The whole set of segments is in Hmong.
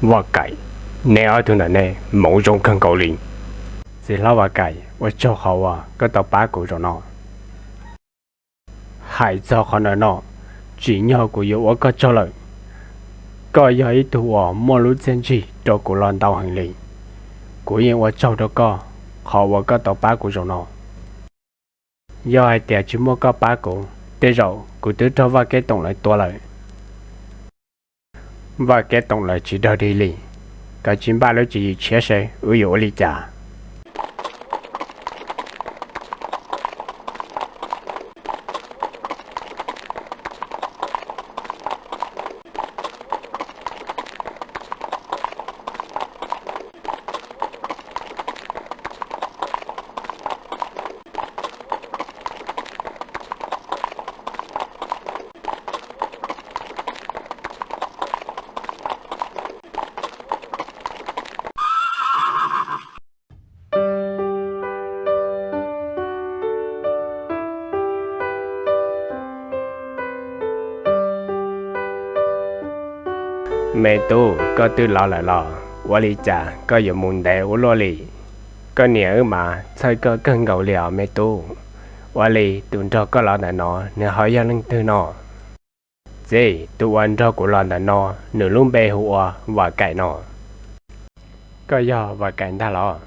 Vam Kaim, neb ob tug ntawm nej moov zoo kawg nkaus li. Txiv hlob Vam Kaim, ua tsaug qhov uas koj tau pab kuv zaum no. Hais txog qhov ntawm no, tsim nyog kuv yuav ua koj tsaug lawm. Koj yog ib tug uas muaj lub txiaj ntsig rau kuv los ntau heev li. Kuv yeej ua tsaug rau koj qhov uas koj tau pab kuv zaum no. Yog hais tias tsis muaj koj pab kuv, tej zaum kuv twb raug Vaj Kev Toom lawv tua lawm. Vaj Kev Toom lawv tsis dag dig li, koj cia li npaj lub tswv yim tshiab seb wb yuav ua li cas. Me tub, koj twb los lawm los ua li cas koj yuav mus ntev ua luaj li? Koj niam wb mas txhawj koj kawg nkaus li os me tub. Ua li tus nrog koj los ntawm no nws ho yog leej twg no? Txiv, tus uas nrog kuv los ntawm no nws lub npe hu ua Vam Kaim no. Koj yog Vam Kaim ntag los?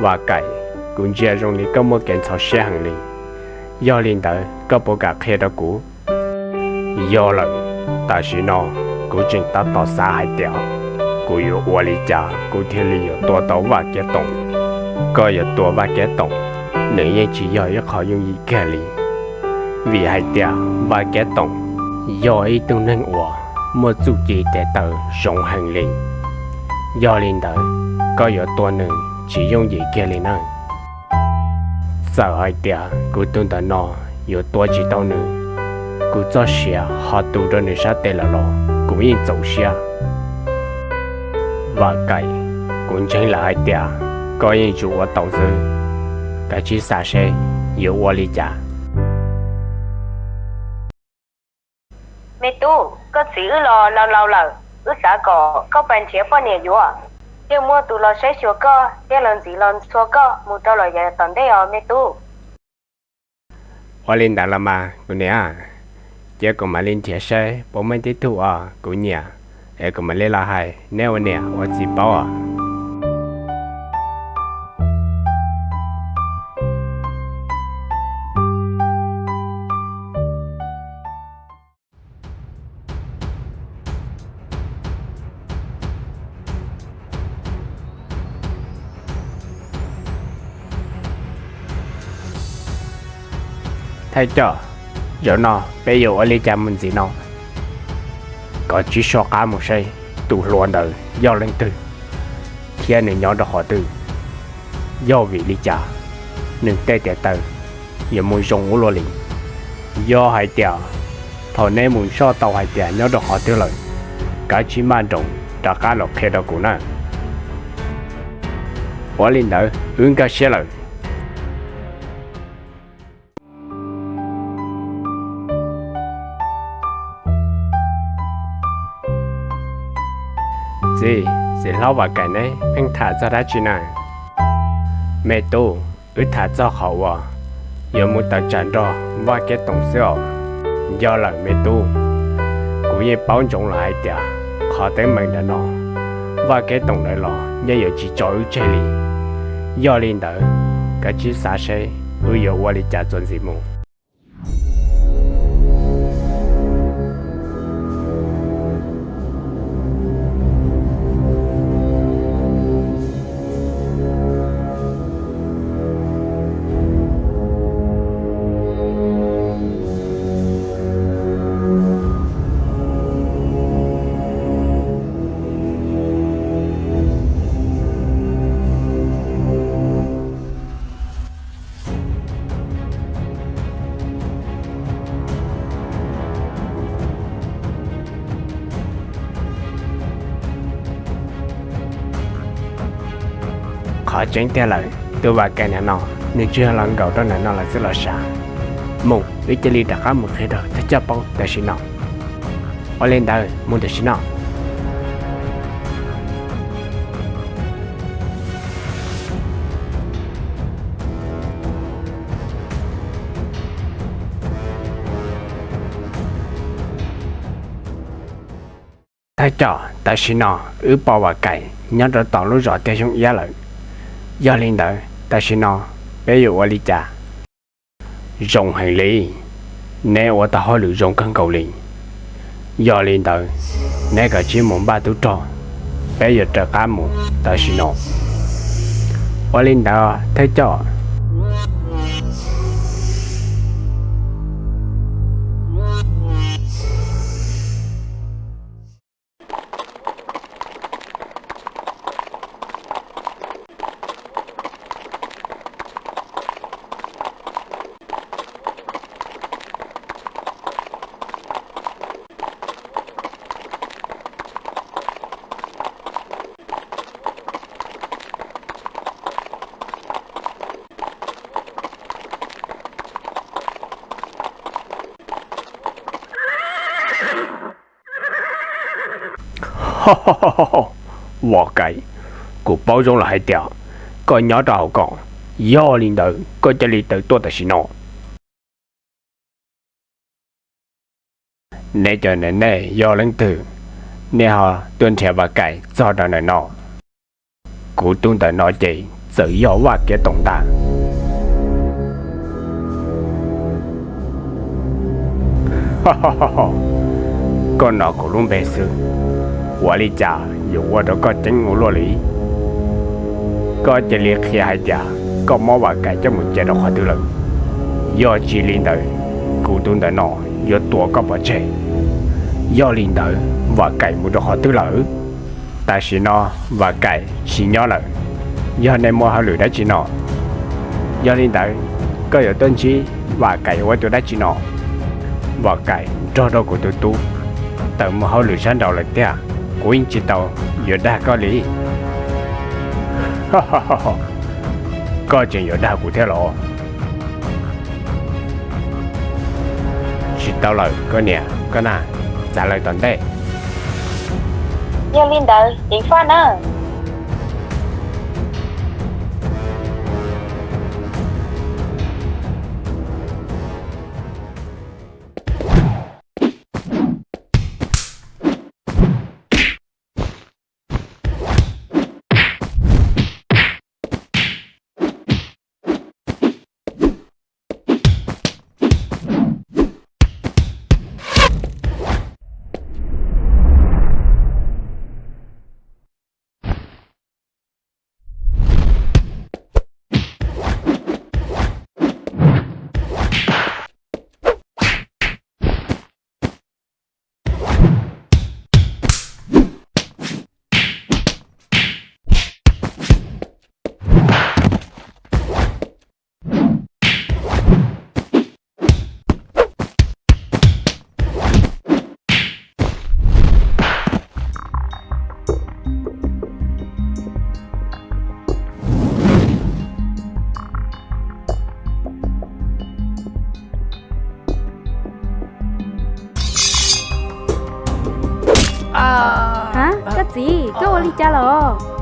Vam Kaim, kuv ntsia zoo li koj muaj kev ntxhov siab heev li. Yog li ntawd koj puas kam qhia rau kuv? Yog lawm, tam sim no kuv tseem tab tom xav hais tias kuv yuav ua li cas kuv thiaj li yuav tua tau Vaj Kev Toom. Koj yuav tua Vaj Kev Toom, nws yeej tsis yog ib qho yooj yim kiag li. Vim hais tias Vaj Kev Toom yog ib tug neeg uas muaj txuj ci tes taw zoo heev li. Yog li ntawd, koj yuav tua nws tsis yooj yim kiag li na. Txawm hais tias kuv tus ntawm no yuav tua tsis tau nws, kuv txoj sia ho tu rau nws sab tes lawm los kuv yeej txaus siab. Vam Kaim, kuv ntseeg lawm hais tias koj yeej tsuas ua tau xwb, kav tsij xav seb yuav ua li cas. Me tub, koj txiv wb los laus laus lawm, wb xav kom koj pab nrhiav poj niam yuav, thiaj muaj tus los saib xyuas koj thiab los ntxiv los ntxhua koj mus rau lawm yav tom ntej os me tub. Ua li ntawd los mas kuv niam, cia kuv mam li nrhiav saib puas muaj tib tug uas kuv nyiam es kuv mam li los hais neb ua niam ua txiv paub os. Thaj coj, zaum no peb yuav ua li cas mus ntxiv no? Koj cia li soj qab mus saib tus hluas ntawd yog leej twg thiab nws nyob rau qhov twg. Yog vim li cas nws tej tes taw yuav mus zoo ua luaj li? Yog hais tias thaum neb mus soj tau hais tias nyob rau qhov twg lawm, kav tsij maj nroos rov qab los qhia rau kuv na. Ua li ntawd wb nkag siab lawm. Txiv, txiv hlob Vam Kaim neb pheej tham txog dab tsi na? Me tub, wb tham txog qhov uas yuav mus tawm tsam nrog Vaj Kev Toom xwb os. Yog lawm me tub, kuv yeej paub ntsoov lawm hais tias qhov teeb meem ntawm no Vaj Kev Toom lawv los yeej yuav tsis tso wb tseg li. Yog li ntawd, kav tsij xav seb wb yuav ua li cas txuas ntxiv mus. Qhov tseeb tiag lawm, tus Vam Kaim ntawm no, nws tsuas yog los nkaum rau ntawm no lawm xwb los sav. Mus, wb cia li rov qab mus qhia rau thawj coj paub tam sim no. Ua li ntawd, mus tam sim no. Thawj coj, tam sim no wb pom Vam Kaim nyob rau tom lub zos Tiaj Xyoob Iab lawm. Yog li ntawd, tam sim no peb yuav ua li cas? Zoo heev li, neb ua tau hauj lwm zoo kawg nkaus li. Yog li ntawd, neb kav tsij mus npaj tub rog, peb yuav rov qab mus tam sim no. Ua li ntawd thawj coj. Vam Kaim, kuv paub zoo lawm hais tias koj nyob rau hauv ko, yog li ntawd koj cia li tawm tuaj tam sim no. Neb cov neeg nej yog leej twg, nej ho tuaj nrhiav Vam Kaim txog rau ntawm no? Kuv tus ntawm no ces txawm yog Vaj Kev Toom ntag. Koj hnov kuv lub npe xwb, ua li cas yuav ua rau koj ceeb ua luaj li? Koj cia li qhia hais tias koj muab Vam Kaim coj mus cia rau qhov twg lawm, yog tsis li ntawd kuv tus ntawm no yuav tua koj pov tseg. Yog li ntawd Vam Kaim mus rau qhov twg lawm? Tam sim no Vam Kaim tsis nyob lawm, yog nej muaj hauj lwm dab tsi no? Yog li ntawd koj yuav tuaj ntsib Vam Kaim ua tus dab tsi no? Vam Kaim nrog rau kuv tus tub tawm mus hauj lwm sab nraud lawm tiag, kuv yeej tsis tau yuav dag koj li. Koj tseem yuav dag kuv thiab los? Tsis tau lawm koj niam koj na, txav lawm tom ntej. Yog li ntawd ceev faj na. Koj txiv, koj ua li cas los?